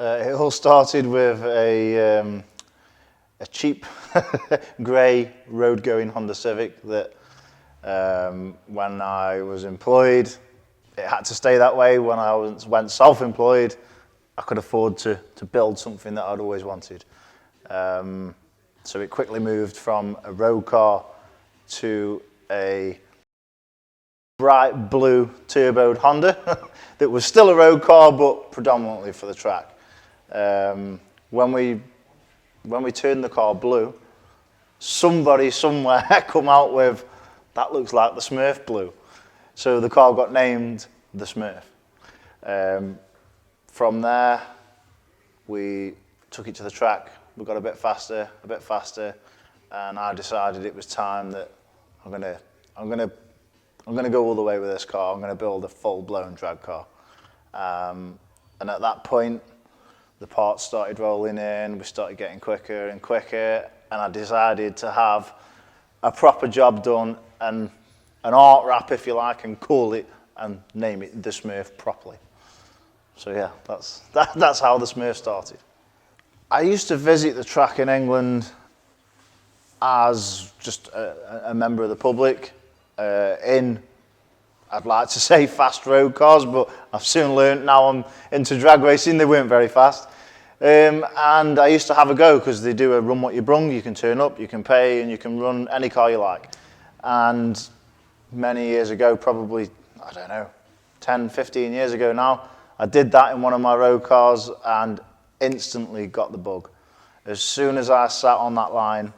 It all started with a cheap grey road-going Honda Civic that when I was employed, it had to stay that way. When I went self-employed, I could afford to build something that I'd always wanted. So it quickly moved from a road car to a bright blue turboed Honda that was still a road car, but predominantly for the track. When we turned the car blue, somebody somewhere come out with, that looks like the Smurf blue. So the car got named the Smurf. From there, we took it to the track. We got a bit faster, and I decided it was time that I'm gonna go all the way with this car. I'm gonna build a full-blown drag car. And at that point, the parts started rolling in. We started getting quicker and quicker, and I decided to have a proper job done and an art wrap, if you like, and call it and name it the Smurf properly. So yeah, that's how the Smurf started. I used to visit the track in England as just a member of the public in, I'd like to say, fast road cars, but I've soon learned now I'm into drag racing, they weren't very fast. And I used to have a go because they do a run what you brung. You can turn up, you can pay, and you can run any car you like. And many years ago, probably, I don't know, 10, 15 years ago now, I did that in one of my road cars and instantly got the bug. As soon as I sat on that line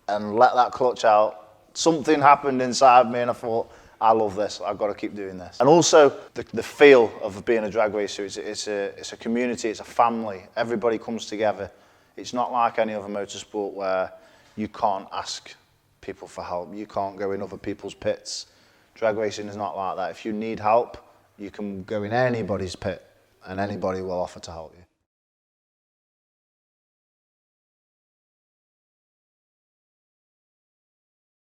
and let that clutch out, something happened inside me and I thought, I love this, I've got to keep doing this. And also the feel of being a drag racer, it's a community, it's a family, everybody comes together. It's not like any other motorsport where you can't ask people for help, you can't go in other people's pits. Drag racing is not like that. If you need help, you can go in anybody's pit and anybody will offer to help you.